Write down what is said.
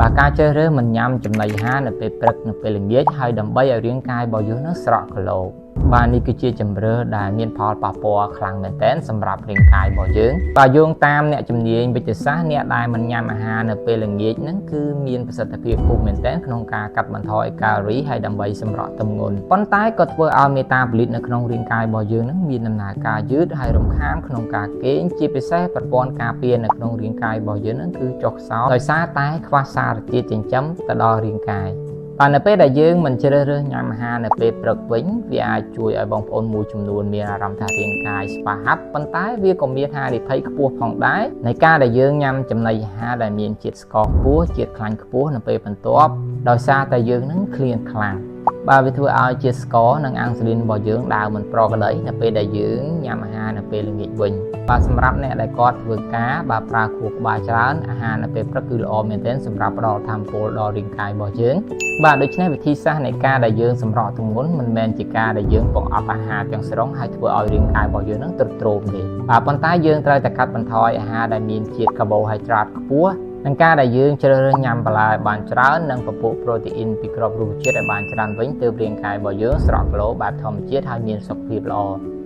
បាទការជ្រើសរើសមិនញ៉ាំចំណីអាហារនៅពេលព្រឹកនៅពេលល្ងាចហើយដើម្បីឲ្យរាងកាយរបស់យើងនឹងស្រកគីឡូបាទនេះគឺជាជំរើសដែលមានផលប៉ះពាល់ខ្លាំងមែនទែនសម្រាប់រាងកាយរបស់យើងបាទយោងតាមអ្នកជំនាញវិទ្យាសាស្ត្រអ្នកដែលមិនញ៉ាំអាហារនៅពេលល្ងាចហ្នឹងគឺមានប្រសិទ្ធភាពខ្ពស់មែនទែនក្នុងការកាត់បន្ថយកាឡូរីហើយដើម្បីសម្រកទម្ងន់ប៉ុន្តែក៏ធ្វើឲ្យមេតាបូលីតនៅក្នុងរាងកាយរបស់យើងហ្នឹងមានដំណើរការយឺតហើយរំខានក្នុងការគេងជាពិសេសប្រព័ន្ធការពារនៅក្នុងរាងកាយរបស់យើងហ្នឹងគឺចុះខ្សោយដោយសារតែខ្វះសារធាតុចិញ្ចឹមទៅដល់រាងកាយបាទនៅពេលដែលយើងមិនជ្រើសរើសញ៉ាំអាហារនៅពេលព្រឹកវិញវាអាចជួយឲ្យបងប្អូនមួយចំនួនមានអារម្មណ៍ថារាងកាយស្វាហាប់ប៉ុន្តែវាក៏មានហានិភ័យខ្ពស់ផងដែរនៃការដែលយើងញ៉ាំចំណីអាហារដែលមានជាតិស្ករខ្ពស់ជាតិខ្លាញ់ខ្ពស់នៅពេលបន្ទាប់ដោយសារតែយើងនឹងឃ្លានខ្លាំងបាទវាធ្វើឲ្យជាតិស្ករនិងអាំងស៊ូលីនរបស់យើងដើរមិនប្រក្រតីនៅពេលដែលយើងញ៉ាំអាហារនៅពេលល្ងាចវិញបាទសម្រាប់អ្នកដែលគាត់ធ្វើការបាទប្រើខួរក្បាលច្រើនអាហារនៅពេលព្រឹកគឺល្អមែនទែនសម្រាប់ផ្ដល់ថាមពលដល់រាងកាយរបស់យើងបាទដូច្នេះវិធីសាស្ត្រនៃការដែលយើងសម្រកទម្ងន់មិនមែនជាការដែលយើងបង្អប់អាហារទាំងស្រុងហើយធ្វើឲ្យរាងកាយរបស់យើងនឹងទ្រុឌទ្រោមទេបាទប៉ុន្តែយើងត្រូវតែកាត់បន្ថយអាហារដែលមានជាតិកាបូហៃដ្រាតខ្ពស់និងការដែលយើងជ្រើសរើសញ៉ាំបន្លែឲ្យបានច្រើននិងពពួកប្រូតេអ៊ីនពីគ្រាប់រុក្ខជាតិឲ្យបានច្រើនវិញទើបរាងកាយរបស់យើងស្រកគីឡូបែបធម្មជាតិហើយមានសុខភាពល្អ។